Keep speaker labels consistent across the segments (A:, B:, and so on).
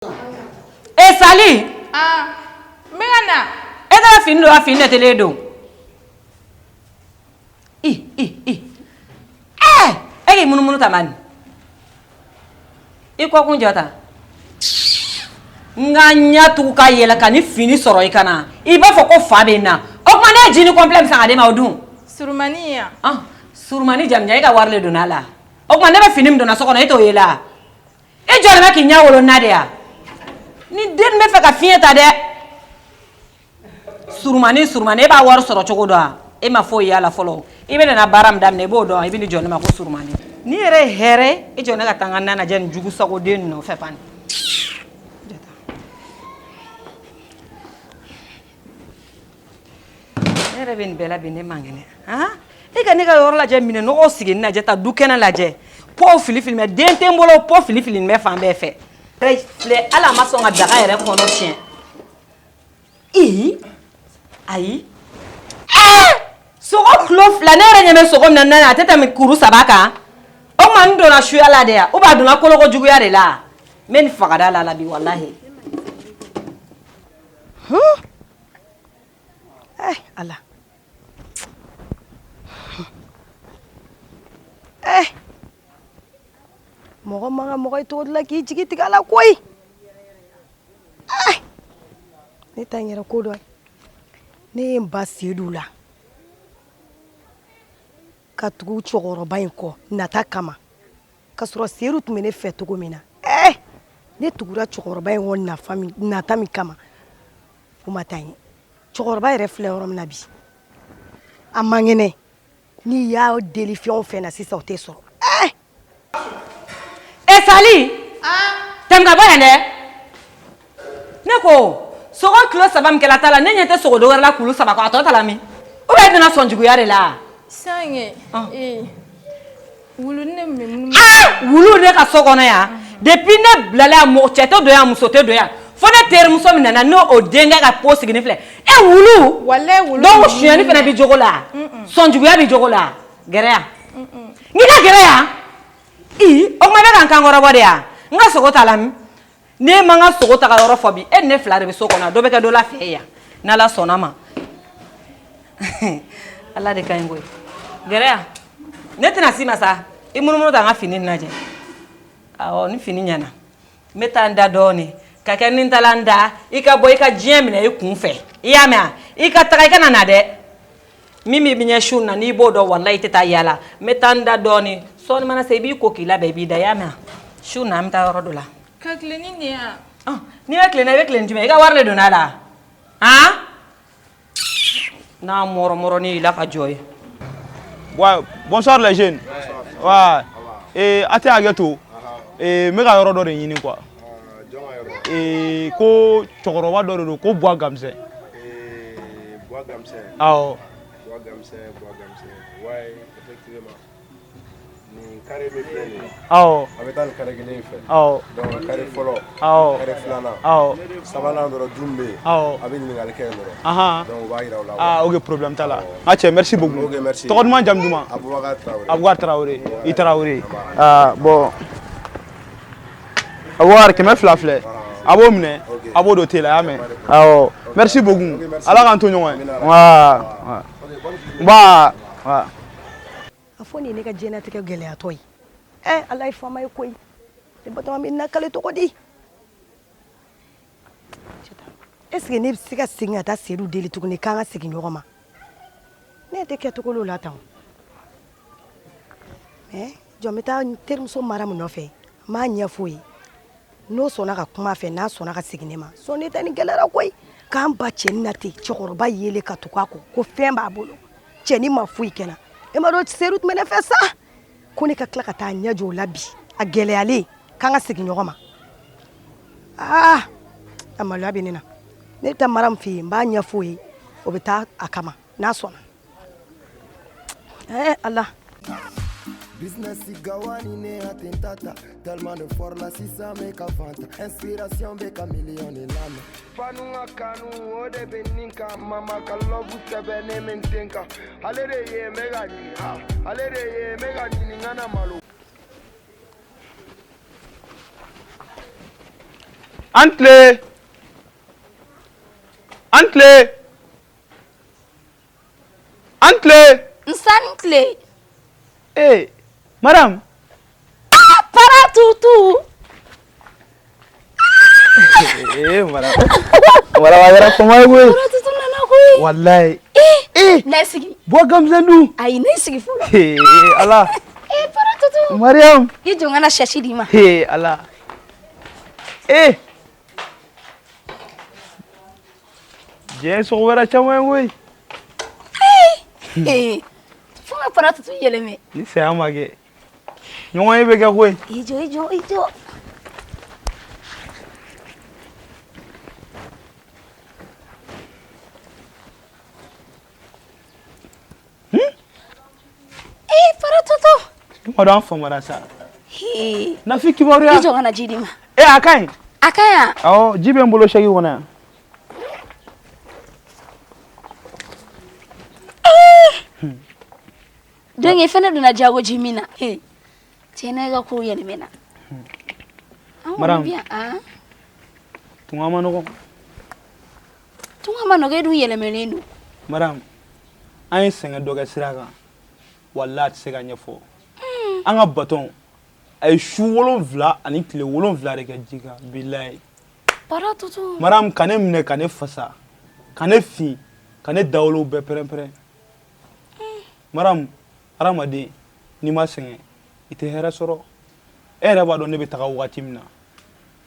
A: E Sali!
B: Ah, n bɛ ka na.
A: E taara fini don wa fini nɛtɛlen don? I i i ɛɛ e k'i munumunu tan bani. I kɔkun jɔ tan. N ka ɲɛ tugu ka yɛlɛ ka ni fini sɔrɔ i ka na. I b'a fɔ ko fa bɛ n na. O tuma ne ye jean complet min san ka d'e ma o dun?
B: Surumani yan.
A: Ah, surumani jamujan e ka wari le donna a la. O tuma ne bɛ fini min donna so kɔnɔ e t'o ye la? E jɔlen bɛ k'i ɲɛ wolo na de ya ni den bɛ fɛ ka fiɲɛ ta dɛ surumani surumani e b'a wari sɔrɔ cogo dɔn wa e ma foyi y'a la fɔlɔ i bɛ nana baara min daminɛ i b'o dɔn i bɛ n'i jɔ ne ma ko surumani n'i yɛrɛ ye hɛrɛ i jɔ ne ka taa n ka na lajɛ nin jugu sago den nɔfɛ pan ne yɛrɛ bɛ nin bɛɛ la bi ne man kɛnɛ han e ka ne ka yɔrɔ lajɛ minɛn nɔgɔw sigi n lajɛ ta du kɛnɛ lajɛ pɔw fili fili mɛ den tɛ n bolo pɔ fili fili bɛ fan bɛɛ fɛ filɛ hali a ma sɔn ka daga yɛrɛ kɔnɔ tiɲɛ ee ayi ɛɛ sogo kilo 2 ne yɛrɛ ɲɛ bɛ sogo min na a tɛ tɛmɛ kuru 3 kan o tuma n donna suya la de yan ou bien a donna koloko juguya de la n bɛ nin faga da la bi walahi.
C: Eh, ala. Eh. Mɔgɔ man ka mɔgɔ ye cogo dɔ la k'i jigi tigɛ a la koyi. Eh. Ne ta n yɛrɛ ko dɔn. Ne ye n ba Sedu la. Ka tugu cɛkɔrɔba in kɔ nata kama. Ka sɔrɔ Sedu tun bɛ ne fɛ cogo min na. Eh. Ne tugura cɛkɔrɔba in kɔ nafa min nata min kama. O ma taa ɲɛ. Cɛkɔrɔba yɛrɛ filɛ yɔrɔ min na bi a man kɛnɛ n'i y'a deli fɛn o fɛn na sisan o tɛ sɔrɔ.
A: E Sali tɛmɛ ka bɔ yan dɛ ne ko sogo kilo 3 min kɛla ta la ne ɲɛ tɛ sogo dɔ wɛrɛ la kulu 3 kɔ a tɔ ta la min ou bien e donna sɔn juguya de la.
B: Sange ee wulu ne bɛ munumunu.
A: Wulu ne ka so kɔnɔ yan depuis ne bilala yan mɔgɔ cɛ tɛ don yan muso tɛ don yan fo ne terimuso min nana n'o o denkɛ ka po sigilen filɛ e wulu.
B: Walayi wulu.
A: Donc sonyɛni fana bɛ jogo la sɔn juguya bɛ jogo la gɛrɛ yan n k'i ka gɛrɛ yan i o tuma e bɛ ka n kan kɔrɔbɔ de yan n ka sogo ta la min n'e ma n ka sogo taga yɔrɔ fɔ bi e ni ne fila de bɛ so kɔnɔ dɔ bɛ kɛ dɔ la fɛ yan n'ala sɔnna ma ala de ka ɲi koyi gɛrɛ yan ne tɛna s'i ma sa i munumunu ta n ka fini lajɛ awɔ ni fini ɲɛna n bɛ taa n da dɔɔnin ka kɛ ni n taara n da i ka bɔ i ka diɲɛ minɛ i kun fɛ i y'a mɛn wa i ka taga i kana na dɛ min b'i ɲɛ su na n'i b'o dɔn walayi i tɛ taa yaala n bɛ taa n da dɔɔnin sɔɔni mana se i b'i ko k'i labɛn i b'i da i y'a mɛn wa su na an bɛ taa yɔrɔ dɔ la.
B: Ka tilen ni nin ye wa.
A: N'i bɛ tilen na i bɛ tilen jumɛn i ka wari de donna a la han n'a mɔrɔmɔrɔnin y'i la ka jɔ ye.
D: Ouais, bonsoir les jeunes. Ouais. Et a tɛ hakɛ to. Eh, n bɛ ka yɔrɔ dɔ de ɲini quoi. Eh, ko cɛkɔrɔba dɔ de don ko Buwa Gamisɛ.
E: Buwa Gamisɛ.
D: Awɔ.
E: Buwa Gamisɛ, Buwa Gamisɛ. Ouais, effectivement. Nin carré min filɛ nin ye.
D: Awɔ.
E: A bɛ taa nin carré kelen in fɛ.
D: Awɔ.
E: Donc carré fɔlɔ.
D: Awɔ.
E: Carré filanan.
D: Awɔ.
E: Sabanan dɔrɔn du min bɛ yen.
D: Awɔ.
E: A bɛ ɲininkali kɛ yen dɔrɔn.
D: Ahan.
E: Donc u b'a yira aw la.
D: Ah, ok, problème t'a la. N ka cɛ, merci beaucoup.
E: Ok, merci.
D: Tɔgɔ duman jamu duman?
E: Abubakar Traoré.
D: Abubakar Traoré. I Traoré. Ah, bon. Abubakar 200 filɛ. A b'o minɛ. A b'o don te la, i y'a mɛn? Awɔ. Merci beaucoup. Ala k'an to ɲɔgɔn ye. Wa. Nba. Wa.
C: A fɔ nin ye ne ka diɲɛnatigɛ gɛlɛyatɔ ye ɛ ala ye faama ye koyi ne Batɔma bɛ nakale cogo di est ce que ne bɛ se ka segin ka taa Sedu deli tuguni k'an ka segin ɲɔgɔn ma ne tɛ kɛcogo l'o la tan mais jɔ n bɛ taa n terimuso Maramu nɔfɛ n b'a ɲɛf'o ye n'o sɔnna ka kuma a fɛ n'a sɔnna ka segin ne ma sɔn ne ta nin gɛlɛyara koyi k'an ba cɛnin na ten cɛkɔrɔba yelen ka tugu a kɔ ko fɛn b'a bolo cɛnin ma foyi kɛ n na e m'a dɔn Sedu tun bɛ ne fɛ sa ko ne ka tila ka taa ɲɛ jɔ o la bi a gɛlɛyalen k'an ka segin ɲɔgɔn ma aa a maloya bɛ ne na ne bɛ taa Maramu fɛ yen n b'a ɲɛf'o ye o bɛ taa a kama n'a sɔnna ɛɛ ala.
F: Business gawani ne atentata tellement de fort la sisan bɛ ka fanta inspiration bɛ ka million de lamɛn fanu ka kanu o de bɛ nin kan mama ka love sɛbɛnnen bɛ n ten kan ale de ye n bɛ ka ɲini ale de ye n bɛ ka ɲini n kana malo.
D: An tile, an tile, an tile.
G: Nse a ni tile.
D: Ee madame.
G: Ah, Paratutu.
D: Ee madame, madame a kɛra fama ye koyi.
G: Paratutu nana koyi.
D: Walayi.
G: Ee. Na sigi.
D: Buwa Gamisɛn dun.
G: Ayi, ne sigi fɔlɔ.
D: Ee Ala.
G: Ee Paratutu.
D: Mariam.
G: I jɔ n ka na sasi d'i ma.
D: Ee Ala. Ee. Diɲɛ ye sɔgɔmada caman ye koyi.
G: Ee fo ka Paratutu yɛlɛmɛ.
D: Ni saya ma kɛ ɲɔgɔn ye bɛ kɛ koyi.
G: I jɔ, i jɔ, i jɔ. Ee Paratutu.
D: I m'a dɔn an famara sa. Nafi kibaruya.
G: I jɔ n ka na ji d'i ma.
D: Ee a ka ɲi.
G: A ka ɲi wa?
D: Awɔ, ji bɛ n bolo sɛki kɔnɔ yan.
G: Donc i fana donna jago ji min na. Tiɲɛ na e ka kow yɛlɛmɛna.
D: Madame. Tunga ma nɔgɔn.
G: Tunga ma nɔgɔn, e dun yɛlɛmɛlen don.
D: Madame, an ye sɛgɛn dɔ kɛ sira kan, walahi a tɛ se ka ɲɛfɔ. An ka baton a ye su 7 ani tile 7 de kɛ ji kan, bilayi.
G: Paratutu.
D: Madame, ka ne minɛ ka ne fasa, ka ne fin, ka ne dawolow bɛɛ pɛrɛn-pɛrɛn. Madame, hadamaden n'i ma sɛgɛn i tɛ hɛrɛ sɔrɔ. E yɛrɛ b'a dɔn ne bɛ taga wagati min na,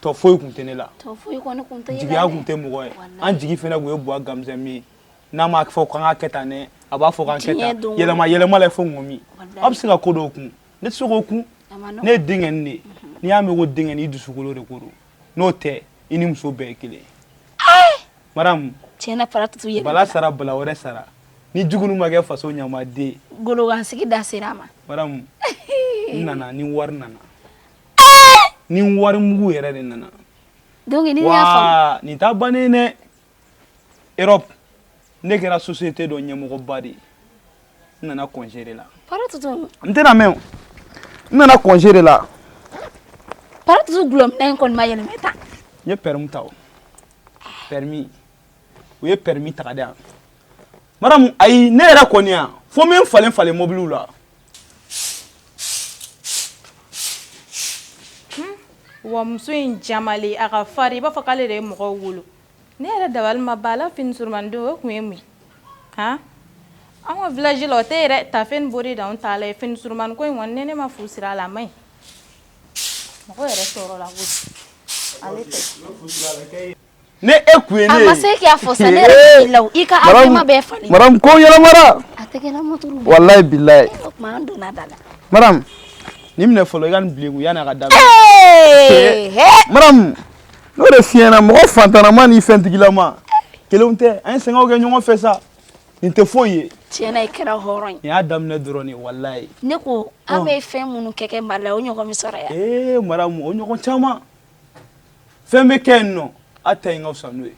D: tɔ foyi kun tɛ ne la.
G: Tɔ foyi kɔni kun tɛ e la dɛ.
D: Jigiya kun tɛ mɔgɔ ye. An jigi fɛnɛ kun ye Buwa Gamisɛn min ye. N'a m'a fɔ k'an ka kɛ tan dɛ, a b'a fɔ k'an kɛ tan. Yɛlɛma yɛlɛma la fo ŋɔmi. Aw bɛ se ka ko dɔw kun, ne tɛ se k'o kun. Ne ye denkɛnin de ye. N'i y'a mɛn ko denkɛnin, i dusukolo de ko don. N'o tɛ, i ni muso bɛɛ ye kelen ye. Madame,
G: tiɲɛ na Paratutu yɛlɛmana.
D: Bala sara, bala wɛrɛ sara. Ni jugunu ma kɛ faso ɲamaden.
G: Golokansigi da sera a ma.
D: Madame, n nana ni wari nana. Ni wari mugu yɛrɛ de nana.
G: Donc ni ne y'a faamu.
D: Wa nin t'a bannen dɛ. Europe, ne kɛra société dɔ ɲɛmɔgɔba de ye. N nana congé de la.
G: Paratutu.
D: N tɛna mɛn o. N nana congé de la.
G: Paratutu gulɔminɛ in kɔni ma yɛlɛmɛ tan.
D: N ye permis ta o. Permis. U ye permis ta ka di yan. Madame, ayi, ne yɛrɛ kɔni yan, fo n bɛ n falen falen mobiliw la.
B: Wa muso in jamalen, a ka farin, i b'a fɔ k'ale de ye mɔgɔw wolo. Ne yɛrɛ dabali ma ban, ala fini surumani o kun ye mun ye? Han, an ka village la o tɛ yɛrɛ tafe ni bori d'anw ta la ye. Fini surumani ko in kɔni, ne ma fu siri a la, a man ɲi. Mɔgɔ yɛrɛ tɔɔrɔ la koyi, ale tɛ.
D: Ne e kun ye ne ye.
G: A ma se k'a fɔ sa, ne yɛrɛ b'i la o, i ka habilima bɛɛ falen.
D: Madame, ko yɛlɛmara.
G: A tɛ kɛra motoro.
D: Walayi bilayi.
G: O tuma an donna da la.
D: Madame, nin minɛ fɔlɔ, i ka nin bila i kun yanni a ka daminɛ. Madame, n'o de f'i ɲɛna, mɔgɔ fantanama ni fɛntigilama kelenw tɛ, an ye sɛgɛnw kɛ ɲɔgɔn fɛ sa. Nin tɛ foyi ye.
G: Tiɲɛ na i kɛra hɔrɔn ye.
D: Nin y'a daminɛ dɔrɔn de, walayi.
G: Ne ko an bɛ fɛn minnu kɛ Mali la, o ɲɔgɔn bɛ sɔrɔ yan.
D: Ee madame, o ɲɔgɔn caman. Fɛn bɛ kɛ yen nɔ, a ta in ka fisa n'o ye.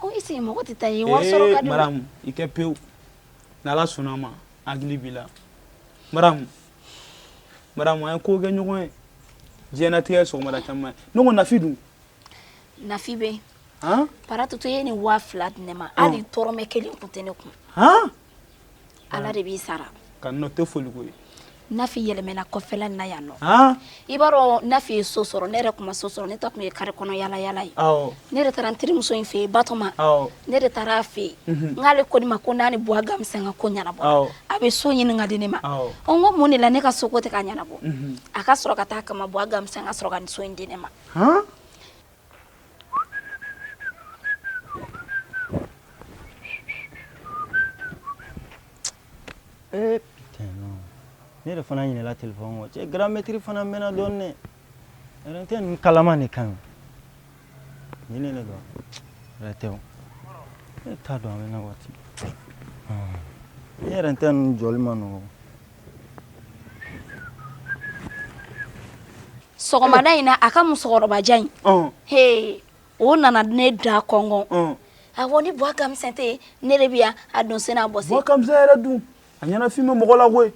G: O i sigi, mɔgɔ tɛ taa yen, wari sɔrɔ ka di.
D: Madame, i kɛ pewu. N'Ala sɔnna a ma, hakili b'i la. Madame, madame, an ye ko kɛ ɲɔgɔn ye. Diɲɛnatigɛ ye sɔgɔmada caman ye. Ne ko Nafi dun?
G: Nafi bɛ yen. Paratutu ye nin 2000 di ne ma, hali dɔrɔmɛ kelen kun tɛ ne kun. Ala de b'i sara.
D: Ka nɔ tɛ foli ko ye.
G: Nafi yɛlɛmɛna kɔfɛla na yan nɔ. I b'a dɔn Nafi ye so sɔrɔ, ne yɛrɛ kun ma so sɔrɔ, ne ta tun ye kare kɔnɔ yala yala ye. Ne yɛrɛ taara n terimuso in fɛ yen, Batɔma. Ne de taara a fɛ yen. N k'ale ko ne ma ko n'a ni Buwa Gamisɛn ka ko ɲɛnabɔ, a bɛ so ɲini ka di ne ma. N ko mun de la ne ka soko tɛ ka ɲɛnabɔ? A ka sɔrɔ ka taa kama Buwa Gamisɛn ka sɔrɔ ka nin so in di ne ma.
H: Eh, putain, non. Ne yɛrɛ fana ɲinɛla téléphone kɔ. Cɛ, grand maître fana mɛnna dɔɔni dɛ. Yɛrɛ tɛ nin kalama de kan. Nin ne dɔn. Yɛrɛ tɛ o. Ne t'a dɔn a bɛ na waati. Ne yɛrɛ tɛ nin jɔli ma nɔgɔn.
G: Sɔgɔmada in na, a ka musokɔrɔbajan in. He, o nana ne da kɔngɔn. A ko ni Buwa Gamisɛn tɛ yen, ne de bɛ yan, a don sen n'a bɔ sen.
D: Buwa Gamisɛn yɛrɛ dun, a ɲɛnafin bɛ mɔgɔ la koyi.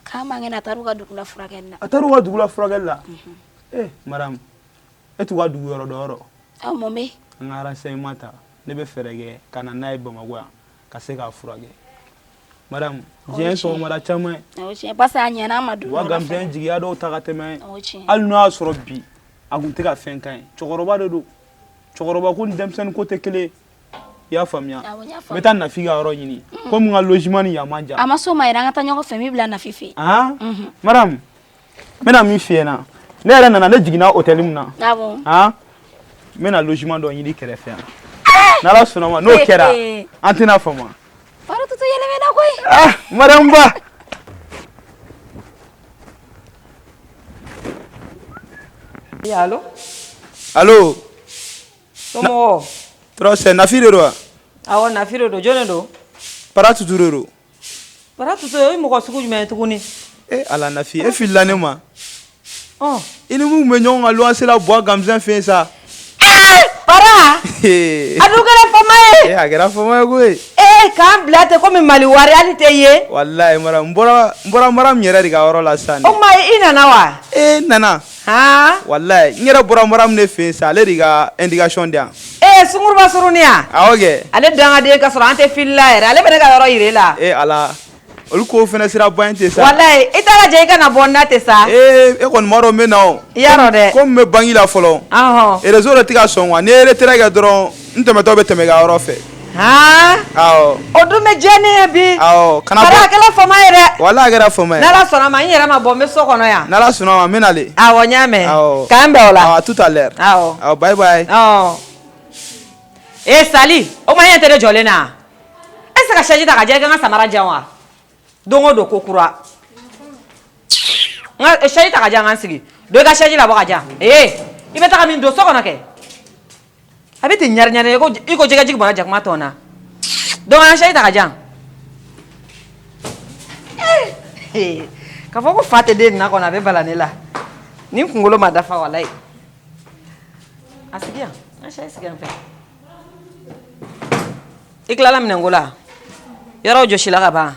G: K'a man kɛnɛ, a taar'u ka dugu la furakɛli la.
D: A taar'u ka dugu la furakɛli la. Eh, madame, E t'u ka dugu yɔrɔ dɔn yɔrɔ?
G: Aw mun bɛ?
D: An ka renseignement ta, ne bɛ fɛɛrɛ kɛ ka na n'a ye Bamakɔ yan ka se k'a furakɛ. Madame, diɲɛ ye sɔgɔmada caman
G: ye. O tiɲɛ, parce que a ɲɛna an ma don
D: dɔ la. Wa Gamisɛn jigiya dɔw ta ka tɛmɛ. O tiɲɛ. Hali n'o y'a sɔrɔ bi a kun tɛ ka fɛn k'an ye, cɛkɔrɔba de don. Cɛkɔrɔba ko ni denmisɛnnin ko tɛ kelen ye. I y'a faamuya?
G: Awɔ, n y'a
D: faamuya. N bɛ taa Nafi ka yɔrɔ ɲini. Komi n ka logement ni yan man jan.
G: A ma s'o ma yɛrɛ, an ka taa ɲɔgɔn fɛ, n b'i bila Nafi fɛ yen.
D: Han? Madame, n bɛna min f'i ɲɛna, ne yɛrɛ nana, ne jiginna hôtel min na.
G: Awɔ.
D: Han? N bɛna logement dɔ ɲini kɛrɛfɛ yan. N'Ala sɔnna ma, n'o kɛra, an tɛna fama.
G: Fara tutu yɛlɛmɛna koyi.
D: Ah, madame Ba.
A: Oui, allô?
D: Allô?
A: Somɔgɔw?
D: Tɔɔrɔ tɛ, Nafi de don wa?
A: Awɔ, Nafi de don. Jɔn de don?
D: Para Tutu de don.
A: Para Tutu, o ye mɔgɔ sugu jumɛn ye tuguni?
D: E Ala Nafi, e filila ne ma.
A: Ɔn.
D: I ni mun tun bɛ ɲɔgɔn kan luwanse la Buwa Gamisɛn fɛ yen sa.
A: Para! A dun kɛra fama ye.
D: Ee a kɛra fama ye koyi.
A: Ee k'an bila ten komi Mali wari hali tɛ ye.
D: Walayi madame, n bɔra madame yɛrɛ de ka yɔrɔ la sisan.
A: O tuma i nana wa?
D: Ee n nana.
A: Han?
D: Walayi n yɛrɛ bɔra madame de fɛ yen sa, ale de ka indication di yan.
A: Ee sunguruba surunin ya?
D: Awɔ kɛ.
A: Ale dangaden ka sɔrɔ an tɛ fili la yɛrɛ, ale bɛ ne ka yɔrɔ yira e la.
D: Ee Ala. Olu ko fana sira ba in tɛ sa.
A: Walayi i t'a lajɛ i kana bɔ n da ten sa.
D: Ee e kɔni m'a dɔn n bɛ na o.
A: I y'a dɔn dɛ.
D: Komi n bɛ banki la fɔlɔ.
A: Ɔhɔn.
D: Réseau de tɛ ka sɔn quoi, n'i ye retrait kɛ dɔrɔn n tɛmɛtɔ bɛ tɛmɛ i ka yɔrɔ fɛ.
A: Han.
D: Awɔ.
A: O dun bɛ diya ne ye bi.
D: Awɔ kana bɔ.
A: Para a kɛra fama ye dɛ.
D: Walayi a kɛra fama ye.
A: N'Ala sɔnna ma n yɛrɛ ma bɔ n bɛ so kɔnɔ yan.
D: N'Ala sɔnna ma n bɛ nalen.
A: Awɔ n y'a mɛn.
D: Awɔ.
A: K'an bɛn o la.
D: Awɔ à tout à l'heure.
A: Awɔ.
D: Awɔ bye bye.
A: Awɔ. Ee Sali, o ma e ɲɛ tɛ ne jɔlen na? E tɛ se ka chaise ta ka diya i ka n ka samara di yan wa? Don o don ko kura. N ka chaise ta ka di yan n ka n sigi. Don i ka chaise labɔ ka di yan. Ee i bɛ taga min don so kɔnɔ kɛ. A bɛ ten ɲari ɲari i ko jɛgɛjigi bɔra jakuma tɔn na. Donc an ka chaise ta ka di yan. K'a fɔ ko fa tɛ den na kɔnɔ a bɛ bala ne la. Ni n kunkolo ma dafa walayi. A sigi yan. N ka chaise sigi yan fɛ. I tilala minɛnko la yɔrɔw jɔsila ka ban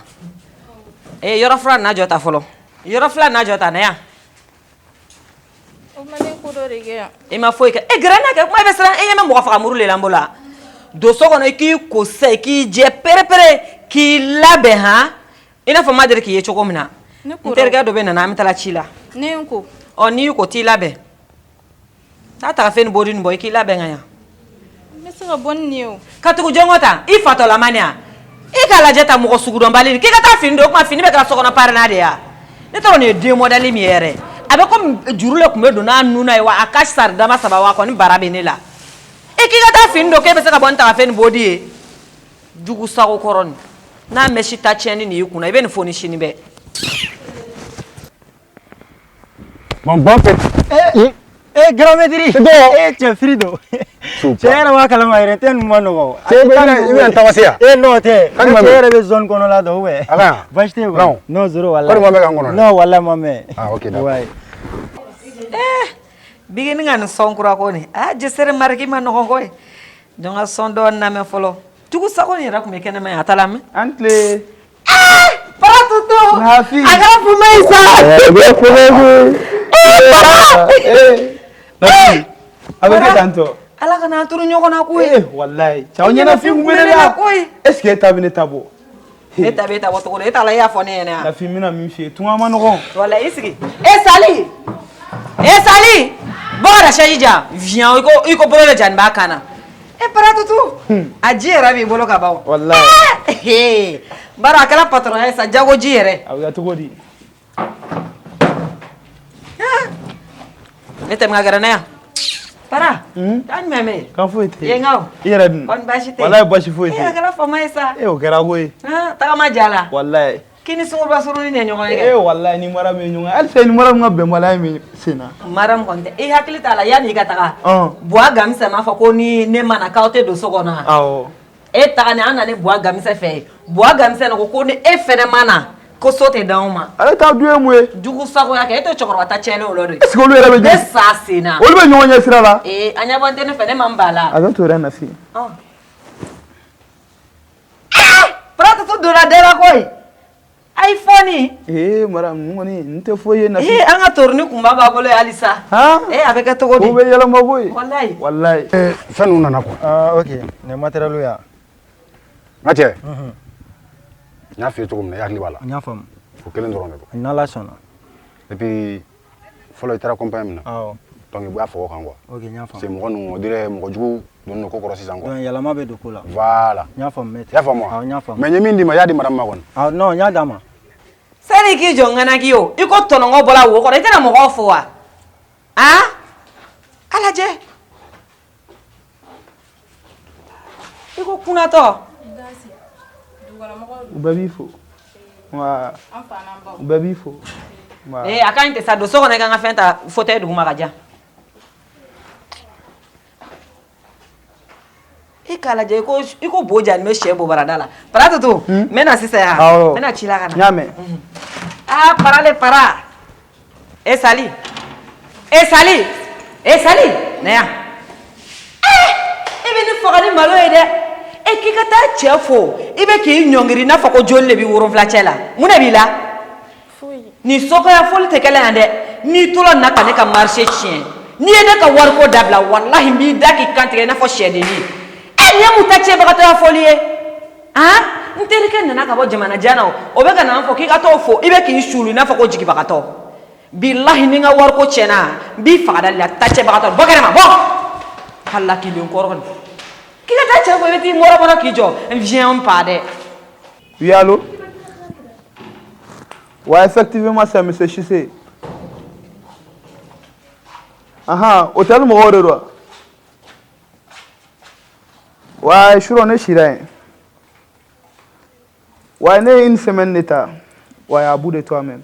A: ee yɔrɔ fura n'a jɔ ta fɔlɔ yɔrɔ fila n'a jɔ ta na yan i ma foyi kɛ e gɛrɛ n na kɛ kuma i bɛ siran e ɲɛ bɛ mɔgɔ faga muru de la n bolo la don so kɔnɔ i k'i ko sisan i k'i jɛ perepere k'i labɛn han i n'a fɔ n ma deli k'i ye cogo min na n terikɛ dɔ bɛ nana an bɛ taa ci la
B: ne ye n ko
A: ɔ n'i y'i ko t'i labɛn taa tagafe ni bodi nin bɔ i k'i labɛn ka ɲa
B: n bɛ se ka bɔ ni nin ye o
A: ka tugu jɔn kɔ tan i fatɔlama nin ya i k'a lajɛ ta mɔgɔ sugudɔnbali nin k'i ka taa fini don o tuma fini bɛ kɛra sokɔnɔ parena de ya ne t'a dɔn nin ye den mɔdɛli min ye yɛrɛ a bɛ komi juru le tun bɛ don n'a nun na ye wa a ka sari dama saba wa a kɔni bara bɛ ne la e k'i ka taa fini don k'e bɛ se ka bɔ ni tagafe ni bodi ye jugu sago kɔrɔ nin n'a mɛsi ta tiɲɛni nin y'i kunna i bɛ nin fo ni sini bɛɛ.
H: Mon bon petit. Eh, eh, grand maître. Eh, cɛ firi don. Cɛ yɛrɛ b'a kalama yɛrɛ tɛ ninnu ma nɔgɔ.
E: Cɛ i bɛna n taama se yan.
H: Eh non tɛ.
E: Kan jumɛn
H: bɛ yen? Cɛ yɛrɛ bɛ zone kɔnɔla dɔn ou bien?
E: A ka yan.
H: Baasi tɛ yen
E: Non.
H: Non zéro walahi.
E: Kɔni ma mɛn k'an kɔnɔ dɛ.
H: Non walahi ma mɛn.
E: Ah ok d'accord.
H: Ouais.
A: Eh, bigini ka nin son kura ko nin ah jesere mariki ma nɔgɔn koyi donc ka son dɔɔni lamɛn fɔlɔ tugu sago nin yɛrɛ tun bɛ kɛnɛma yan a ta lamɛn.
D: An tile.
A: Para Tutu.
D: Nafi.
A: A kɛra fuma ye sa.
D: A kɛra fuma ye koyi.
A: Para.
D: Nafi. A bɛ kɛ tan tɔ.
A: Ala kana an turu ɲɔgɔn na koyi.
D: Eh walayi. Cɛw ɲɛnafin kun bɛ ne la.
A: koyi.
D: Est ce que e ta bɛ ne ta bɔ?
A: Ne ta bɛ e ta bɔ cogo di? E t'a la e y'a fɔ ne ɲɛna yan.
D: Nafi n bɛna min f'i ye tunga ma nɔgɔn.
A: Walayi i sigi. E Sali. E Sali. Bɔ ka na chaise di yan. Viens i ko bolo de jani b'a kan na. E Para Tutu. A ji yɛrɛ b'i bolo ka ban.
D: Walayi.
A: Bari a kɛra patron ye sa jago ji yɛrɛ.
D: A bɛ kɛ cogo di?
A: Ne tɛmɛ ka gɛrɛ ne yan. Para. Taa jumɛn bɛ yen?
D: Kan foyi tɛ
A: yen. Yen ka o.
D: I yɛrɛ dun?
A: Kɔni baasi tɛ yen.
D: Walayi baasi foyi tɛ
A: yen. E a kɛra fama ye sa.
D: E o kɛra koyi.
A: Tagama ja la.
D: Walayi.
A: K'i ni sunguruba surunin de ye ɲɔgɔn ye kɛ.
D: E walayi ni maramu ye ɲɔgɔn ye halisa i ni maramu ka bɛnbaliya in bɛ sen na.
A: Maramu kɔni tɛ i hakili t'a la yanni i ka taga. Buwa Gamisɛ m'a fɔ ko ni ne ma na k'aw tɛ don so kɔnɔ wa?
D: Awɔ.
A: E taga ni an nana Buwa Gamisɛ fɛ yen Buwa Gamisɛ ko ko ni e fɛnɛ ma na ko so tɛ d'anw ma.
D: Ale ta dun ye mun ye?
A: Jugu sagoya kɛ e tɛ cɛkɔrɔba ta tiɲɛnen o la de.
D: Est ce que olu yɛrɛ bɛ.
A: Ne sa sen na.
D: Olu bɛ ɲɔgɔn ɲɛ sira la.
A: Ee a ɲɛbɔ tɛ ne fɛ ne ma n ba la.
D: A bɛ to yɛrɛ Nafi.
A: Para Tutu donna da la koyi. iPhone.
D: Ee madame, ninnu kɔni nin tɛ foyi ye Nafi.
A: Ee an ka toroni kunba b'a bolo halisa. Ee a bɛ kɛ cogo di?
D: Ko bɛ yɛlɛma koyi.
A: Walayi.
D: Walayi.
I: Fɛn ninnu nana quoi.
H: Ah ok, nin matériel ya.
I: N ka cɛ. N y'a f'i ye cogo min na, i hakili b'a la.
H: N y'a faamu.
I: O kelen dɔrɔn de don.
H: N'Ala sɔnna.
I: Et puis fɔlɔ i taara compagnie min na.
H: Awɔ.
I: Donc i b'a fɔ o kan quoi.
H: Ok, n y'a
I: Parce que
H: faamu.
I: mɔgɔ ninnu on dirait mɔgɔ jugu donnen don ko kɔrɔ sisan quoi.
H: Donc yɛlɛma bɛ don ko la.
I: Voilà.
H: N y'a faamu maître.
I: I y'a faamu wa?
H: Awɔ, n y'a faamu.
I: Mais n ye min d'i ma, i y'a di madame ma kɔni.
H: Awɔ, non, n y'a d'a ma.
A: Sani k'i jɔ ŋanaki o, i ko tɔnɔngɔ bɔra wo kɔrɔ, i tɛna mɔgɔw fo wa? Han? A lajɛ. I ko kunnatɔ.
D: U bɛɛ b'i fo. Wa. U bɛɛ b'i fo.
A: Ee a ka ɲi tɛ sa, don so kɔnɔ i ka n ka fɛn ta fauteuil duguma ka diyan. I k'a lajɛ i ko bo jalen bɛ sɛ bobarada la. Para Tutu, n bɛ na sisan yan.
D: Awɔ.
A: N bɛna ci la ka na.
D: N y'a mɛn.
A: Ah para le para. E Sali. E Sali. E Sali. Na yan. E bɛ ne faga ni malo ye dɛ. E k'i ka taa cɛ fo, i bɛ k'i ɲɔngiri i n'a fɔ ko joli de b'i wolonfila cɛ la. Mun de b'i la? Nin sokɔya foli tɛ kɛlɛ yan dɛ. N'i tora nin na ka ne ka marché tiɲɛ, n'i ye ne ka wariko dabila, walahi n b'i da k'i kantigɛ i n'a fɔ sɛdennin. E nin ye mun ta tiɲɛbagatɔya foli ye? Han? N terikɛ nana ka bɔ jamana jan na, o bɛ ka na n fɔ k'i ka t'o fo, i bɛ k'i sulu i n'a fɔ ko jigibagatɔ. Bilahi ni n ka wariko tiɲɛna, n b'i faga dali la. Ta cɛbagatɔ, bɔ kɛnɛma, bɔ. Halakilen kɔrɔ nin. K'i ka taa cɛ fo, i bɛ t'i mɔrɔmɔrɔ k'i jɔ. Viens pas dɛ.
D: Oui, allô? Ouais, effectivement, c'est monsieur Chissé. Ahan, hôtel mɔgɔw de don wa? Ouais, surɔ ne sira yen. Ouais, ne ye une semaine de ta. Ouais, à bout de toi-même.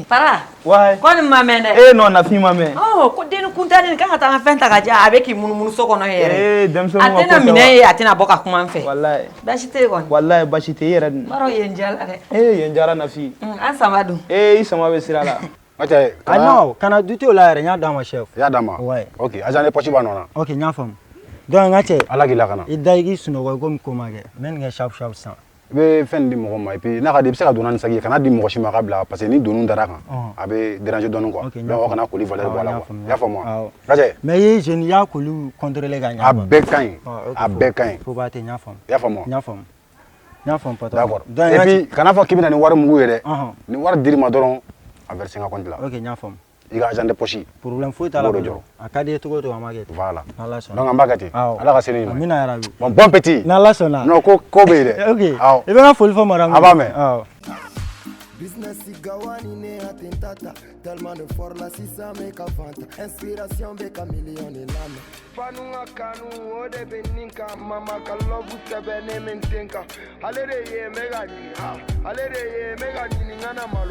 A: Para.
D: Ouais.
A: Ko nin ma mɛn dɛ.
D: Eh non, Nafi ma mɛn.
A: Ɔ ko denni kuntanin kan ka taa n ka fɛn ta ka diyan, a bɛ k'i munumunu so kɔnɔ yɛrɛ.
D: Eh, denmisɛnninw
A: A
D: ka ko
A: tɛna
D: tɛ
A: minɛ
D: wa?
A: ye, a tɛna bɔ ka kuma n fɛ.
D: Walayi.
A: Baasi tɛ yen kɔni.
D: Walayi, baasi tɛ i yɛrɛ dun.
A: N b'a dɔn yen diyara dɛ.
D: Eh, yen diyara Nafi.
A: An sama dun.
D: Eh, i sama bɛ sira la.
I: N ka cɛ.
H: Ah non, kana douter o la yɛrɛ, n y'a d'a ma chef.
I: I y'a d'a ma?
H: Ouais.
I: Ok, agent de poche b'a nɔ na.
H: Ok, n y'a faamu. Donc n ka cɛ.
I: Ala k'i lakana.
H: I da i k'i sunɔgɔ i komi ko ma kɛ. N bɛ nin kɛ sharp sharp sisan.
I: I bɛ fɛn di mɔgɔ ma et puis n'a ka di i bɛ se ka don n'a ni sac ye, kana di mɔgɔ si ma k'a bila parce que ni doni dara kan, a bɛ déranger dɔɔnin quoi. Donc aw kana colis valeur bɔ a la quoi. I y'a faamu wa? N ka cɛ.
H: Mais i ye jeune, i y'a colis contrôler ka ɲɛ.
I: A bɛɛ ka ɲi. A bɛɛ ka ɲi.
H: Fo ba tɛ, n y'a faamu.
I: I y'a faamu wa?
H: N y'a faamu. N y'a faamu patron.
I: D'accord.
H: Donc
I: Et puis kana fɔ k'i bɛ na ni wari mugu ye dɛ.
H: Ɔhɔn.
I: Ni wari dir'i ma dɔrɔn, a verser n ka compte la.
H: Ok, n y'a faamu.
I: I ka agent de poche.
H: Problème foyi t'a la.
I: I b'o de jɔrɔ.
H: A ka di i ye cogo o cogo, a ma kɛ ten.
I: Voilà.
H: N'Ala sɔnna.
I: Donc an b'a kɛ ten.
H: Awɔ.
I: Ala ka se ni ɲuman ye.
H: Amina yarabi.
I: Bon, bon appétit.
H: N'Ala sɔnna.
I: Non, ko ko bɛ yen dɛ.
H: Ok.
I: Awɔ.
H: I bɛ n ka foli fɔ madame ye.
I: A b'a mɛn.
H: Awɔ.
F: Business gawani ne atentata, tellement de fort la sisan bɛ ka fanta, inspiration bɛ ka million de lamɛn. Fanu ka kanu o de bɛ nin kan, mama ka love sɛbɛnnen bɛ n ten kan, ale de ye n bɛ ka ɲini, ha, ale de ye n bɛ ka ɲini n kana malo.